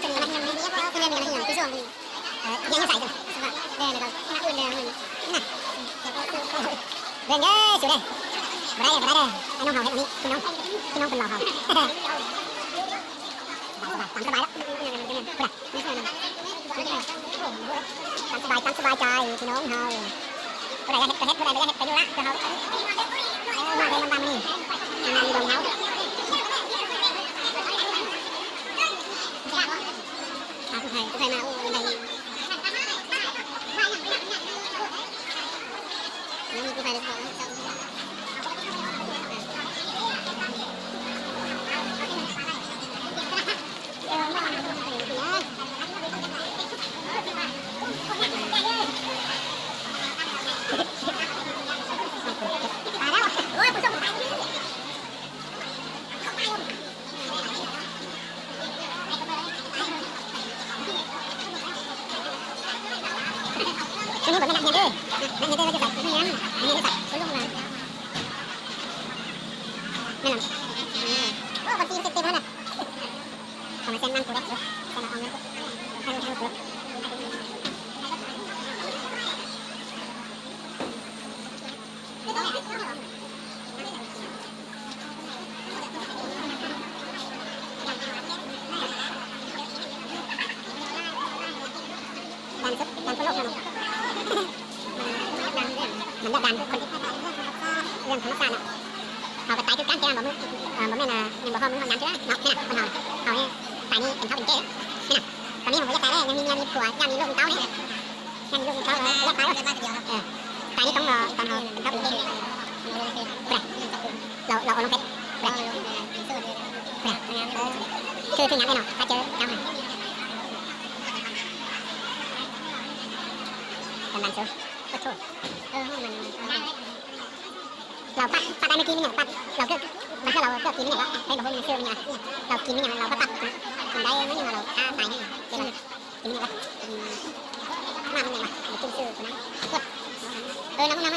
ເບິ່ງເດີ ສູ້ເດີ ອ້າຍນ້ອງເຮົາເຮັດອັນນີ້ ພີ່ນ້ອງ ພີ່ນ້ອງເພິ່ນລາວເຮົາ ຕາມສະບາຍ ຕາມສະບາຍແລ້ວ ຕາມສະບາຍ ຕາມສະບາຍໃຈພີ່ນ້ອງເຮົາ ຜູ້ໃດຢາກເຮັດກໍເຮັດ ຜູ້ໃດບໍ່ຢາກເຮັດກໍຢູ່ລະ ເພື່ອເຮົາ ເອີ ມາເຮັດນຳກັນມື້ນີ້ ງານດອງເຮົາ ອ່າ ຜູ້ໃດ ຜູ້ໃດມາ ໂອ້ ໄດ້ ຍັງມີຜູ້ໃດເດ້ ແມ່ນຫຍັງ? ໂອ້ ບັນຊີເຕັມແລ້ວນະ ເອົາມາແຊນນັ່ງກູໄດ້ ແຊນເອົາເງິນ ໃຫ້ລູກ ໃຫ້ລູກ ດັງສຸດ ດັງທົ່ວໂລກເນາະ ມັນດັງ ມັນດັງ ເລື່ອງທຳມະຊາດເນາະ ເຮົາກໍຕາຍຄືກັນ ແຕ່ບໍ່ມື້ ເອີ ບໍ່ແມ່ນວ່າຍັງບໍ່ຮອດມື້ຮອດຍາມເທື່ອເນາະ ແມ່ນນະ ຄົນເຮົາ ເຮົານີ້ຕາຍນີ້ເປັນເຖົ້າເປັນແກ່ແລ້ວ ນະ ຕອນນີ້ເຮົາບໍ່ຢາກຕາຍແລ້ວ ຍັງມີເມຍມີຜົວ ຢາກມີລູກມີເຕົ້າເດ້ ຍັງມີລູກມີເຕົ້າແລ້ວ ບໍ່ຢາກຕາຍແລ້ວ ເອີ ຕາຍນີ້ຕ້ອງລໍຕອນເຮົາເປັນເຖົ້າເປັນແກ່ ລາວ ລາວເອົາລົງເຟສ ເອີ ຄື ຄືຫຍັງແນ່ເນາະ ຖ້າເຈີເຮົາຫັ້ນ ກຳລັງເຊີ ໂອ້ໂຫ ເອີ ມັນ ລາວປັດ ປັດໄດ້ເມື່ອກີ້ນີ້ຫຍັງ ປັດ ລາວເກືອບ ບາງເທື່ອລາວເກືອບກິນອີ່ຫຍັງວະ ເອີ ບໍ່ຮູ້ຊື່ມັນຫຍັງ ລາວກິນອີ່ຫຍັງ ລາວປັດ ກິນໄດ້ມັນຫຍັງ ລາວຂ້າມຕາຍນີ້ ກິນ ກິນອີ່ຫຍັງວະ ອືມ ໝາກມັນຫຍັງວະ ບໍ່ກິນຊື່ຕົວນັ້ນ ເອີ ນ້ຳມັນ